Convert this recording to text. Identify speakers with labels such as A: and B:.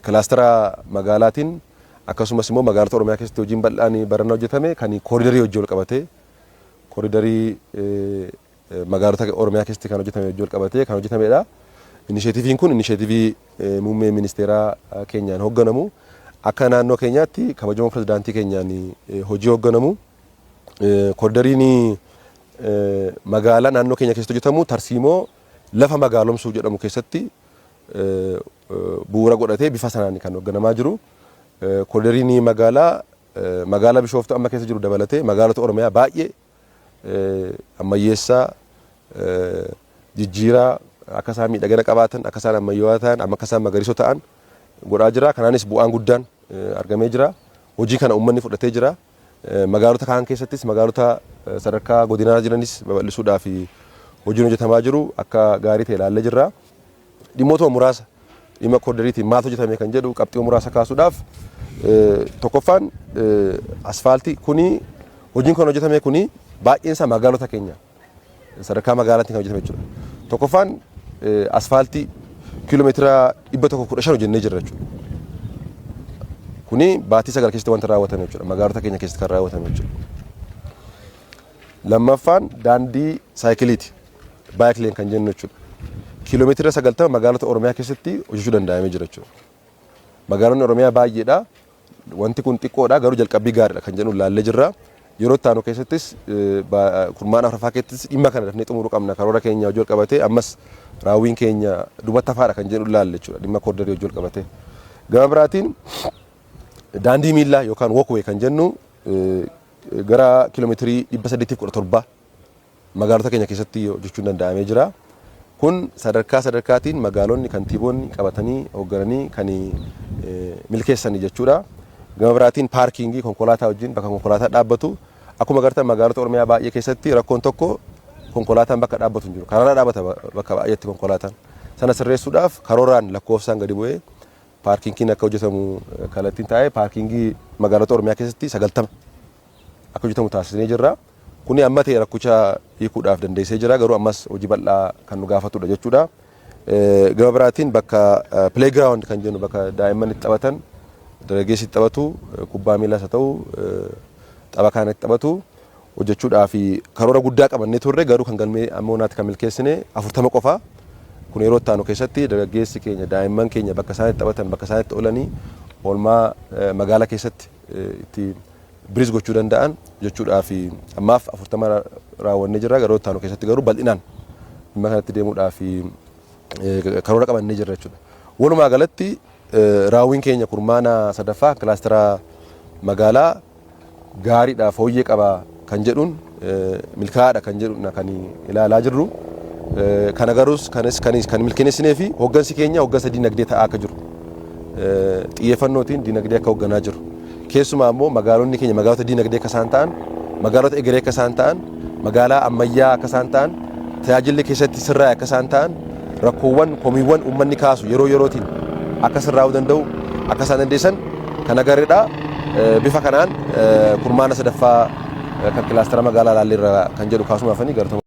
A: Kilaastara magaalaatiin akkasumas immoo magaalota Oromiyaa keessatti hojiin bal'aan barannaa hojjetame kan kooridarii hojii wal qabatee, kooridarii magaalota Oromiyaa keessatti kan hojjetame hojii wal qabatee kan hojjetamedha. Inisheetiiviin kun inisheetiivii muummee ministeeraa keenyaan hoogganamu, akka naannoo keenyaatti kabajamoo pirezidaantii keenyaan hojii hoogganamu. Kooridariin magaalaa naannoo keenya keessatti hojjetamu tarsiimoo lafa magaalomsuu jedhamu keessatti bu'uura godhatee bifa sanaan kan hoogganamaa jiru. Kooridariin magaalaa magaalaa Bishooftuu amma keessa jiru dabalatee magaalota Oromiyaa baay'ee ammayyeessaa, jijjiiraa, akka isaan miidhagina qabaatan, akka isaan ammayyaawaa ta'an, akka isaan magariisoo ta'an godhaa jira. Kanaanis bu'aan guddaan argamee jira. Hojii kana uummanni fudhatee jira. Magaalota kaan keessattis, magaalota sadarkaa godinaa jiranis babal'isuudhaaf hojiin hojjetamaa jiru akka gaarii ta'e ilaallee jirra. Dhimmoota muraasa dhimma koridariitiin maaltu hojjetame kan jedhu qabxii muraasa kaasuudhaaf, tokkoffaan asfaaltii kuni, hojiin kan hojjetame kuni baay'een isaa magaalota keenya sadarkaa magaalaatiin kan hojjetame jechuudha. Tokkoffaan asfaaltii kiiloomeetira 115 hojjennee jirra jechuudha. Kuni baatii 9 keessatti wanta raawwatame jechuudha. Magaalota keenya keessatti kan raawwatame jechuudha. Lammaffaan daandii saayikiliiti. Bike lane kan jennu jechuudha. Kiiloomeetira 90 magaalota Oromiyaa keessatti hojjechuu danda'amee jira jechuudha. Magaalonni Oromiyaa baay'eedha. Wanti kun xiqqoodha, garuu jalqabbii gaariidha kan jedhu ilaallee jirra. Yeroo itti aanu keessattis, kurmaana afuraffaa keessattis dhimma kana dafnee xumuruu qabna. Karoora keenya hojii wal qabatee ammas raawwiin keenya duubatti hafaadha kan jedhu ilaalle jechuudha, dhimma kooridarii hojii wal qabatee. Gama biraatiin daandii miillaa yookaan walkway kan jennu gara kiiloomeetirii 817 magaalota keenya keessatti hojjechuun danda'amee jira. Kun sadarkaa sadarkaatiin magaalonni, kantiibonni qabatanii hooggananii kan milkeessanii jechuudha. Gama biraatiin paarkiingii konkolaataa wajjin, bakka konkolaataa dhaabbatu, akkuma agartan magaalota Oromiyaa baay'ee keessatti rakkoon tokko konkolaataan bakka dhaabbatu hin jiru. Karaarra dhaabbata bakka baay'eetti konkolaataan. Sana sirreessuudhaaf karooraan lakkoofsaan gadi bu'ee paarkingiin akka hojjetamu kallattiin taa'ee, paarkingii magaalota Oromiyaa keessatti 90 akka hojjetamu taasisnee jirra. Kuni amma ta'e rakkicha hiikuudhaaf dandeessee jira, garuu ammas hojii bal'aa kan nu gaafatudha jechuudha. Gama biraatiin bakka playground kan jennu, bakka daa'imman itti taphatan, dargaggeessi itti taphatu, kubbaa miilaas haa ta'u tapha kaan itti taphatu hojjechuudhaaf karoora guddaa qabannee turre, garuu kan galmee amma ammaatti kan milkeessine 40 qofa. Kun yeroo itti aanu keessatti dargaggeessi keenya, daa'imman keenya bakka isaan itti taphatan, bakka isaan itti oolanii oolmaa magaalaa keessatti itti biriis gochuu danda'an jechuudhaaf ammaaf 40 raawwannee jirra. Yeroo itti aanu keessatti garuu bal'inaan dhimma kanatti deemuudhaaf karoora qabannee jirra jechuudha. Walumaa galatti raawwiin keenya kurmaana sadaffaa kilaastara magaalaa gaariidha, fooyyee qaba kan jedhuun, milkaa'aadha kan jedhuun kan ilaalaa jirru. Kana garuus kanis kan milkeessinee fi hooggansi keenya hooggansa dinagdee ta'aa akka jiru, xiyyeeffannootiin dinagdee akka hoogganaa jiru. Keessumaa immoo magaalonni keenya magaalota dinagdee akka isaan ta'an, magaalota egeree akka isaan ta'an, magaalaa ammayyaa akka isaan ta'an, tajaajilli keessatti sirraa'e akka isaan ta'an, rakkoowwan, komiiwwan uummanni kaasu yeroo yerootiin akka sirraa'uu danda'u akka isaan dandeessan kan agarreedha. Bifa kanaan kurmaana sadaffaa kan kilaastara magaalaa laalleerra kan jedhu kaasumaafanii galatoomaa.